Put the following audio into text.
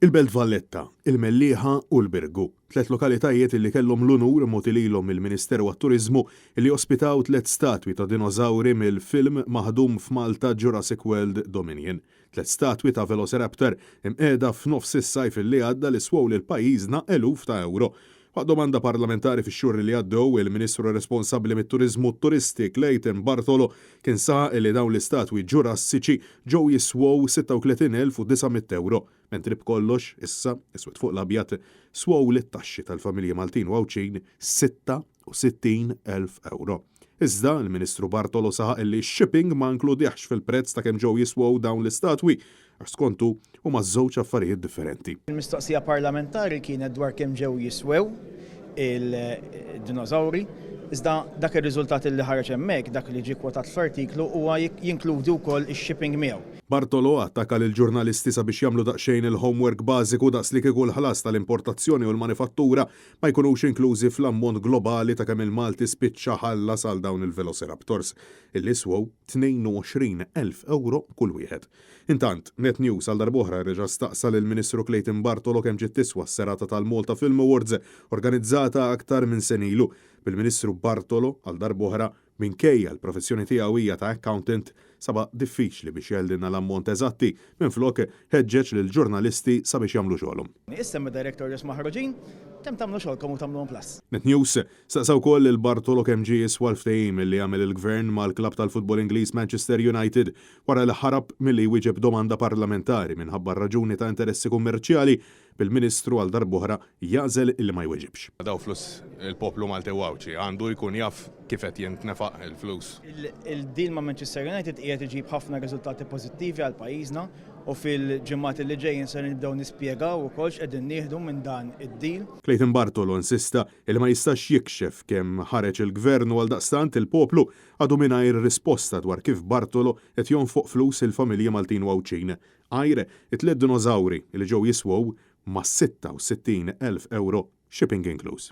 Il-Belt Valletta, il-Mellieħa u l-Birgu, tlett lokalitajiet illi kellhom l-unur mogħti lilhom mill-Ministeru għat-Turiżmu illi jospitaw tlett statwi ta' dinożawri mill-film maħdum f'Malta Jurassic World Dominion. Tlett statwi ta' Velociraptor imqiegħda f'nofs is-sajf illi għadda li swew lil pajjiżna eluf ta' ewro. Waqt domanda parlamentari fix-xhur li għaddew, il-Ministru responsabbli mit-Turiżmu u t-Turisti Clayton Bartolo kien saħaq illi dawn l-istatwi Ġurassiċi ġew jiswew 36,900 ewro. Mentri b'kollox, issa, iswed fuq l-abjad, swew lit-taxxi tal-familji Maltin u Għawdxin 66,000 ewro. Iżda, il-Ministru Bartolo saħaq illi x-shipping ma inkludihx fil-prezz ta' kemm ġew jiswew dawn l-istatwi, għax skont hu, huma żewġ affarijiet differenti. Il-mistoqsija parlamentari kienet dwar kemm ġew jiswew il-dinożawri, iżda dak ir-riżultat li ħareġ hemmhekk, dak li ġie kwotat fl-artiklu, huwa jinkludi wkoll ix-shipping miegħu. Bartolo attakka lill-ġurnalisti sabiex jagħmlu daqsxejn il-homework bażiku daqs li kieku l-ħlas tal-importazzjoni u l-manifattura ma jkunux inklużi fl-ammont globali ta' kemm il-Malti spiċċa ħallas għal dawn il-Velociraptors, illi swew 22,000 ewro kull wieħed. Intant, Net News għal darb'oħra reġa' staqsa lill-Ministru Clayton Bartolo kemm ġiet tiswa s-serata tal-Malta Film Awards organizzata aktar minn sena ilu, bil-Ministru Bartolo għal darb'oħra Minkejja l-professjoni tiegħu hija ta' accountant, sabha diffiċli biex jgħidilna l-ammont eżatti, minflok ħeġġeġ lill-ġurnalisti sabiex jagħmlu xogħolhom. Issa mad-direct orders maħruġin, kemm tagħmlu xogħolkom u tagħmluhom plus. Net News staqsa wkoll lil Bartolo kemm ġie jiswa l-ftehim li għamel il-Gvern mal-klabb tal-futbol Ingliż Manchester United wara li ħarab milli jwieġeb domanda parlamentari minħabba raġuni ta' interessi kummerċjali bil-Ministru għal darb'oħra jagħżel illi ma jweġibx. Dawn flus il-poplu Malti u Għawdxi, għandu jkun jaf kif qed jintnefaq il-flus. Il-deal ma' Manchester United qiegħed iġib ħafna riżultati pożittivi għal pajjiżna u fil-ġimgħat li ġejjin se nibdew nispjegaw ukoll x'qegħdin nieħdu minn dan id-deal. Clayton Bartolo insista illi ma jistax jikxef kemm ħareġ il-Gvern u għaldaqstant il-poplu għadu mingħajr risposta dwar kif Bartolo qed jonfoq flus il-familji Maltin u Għawdxin. Għajr it-tliet dinożawri li ġew jiswew mas-66,000 ewro, shipping inkluż.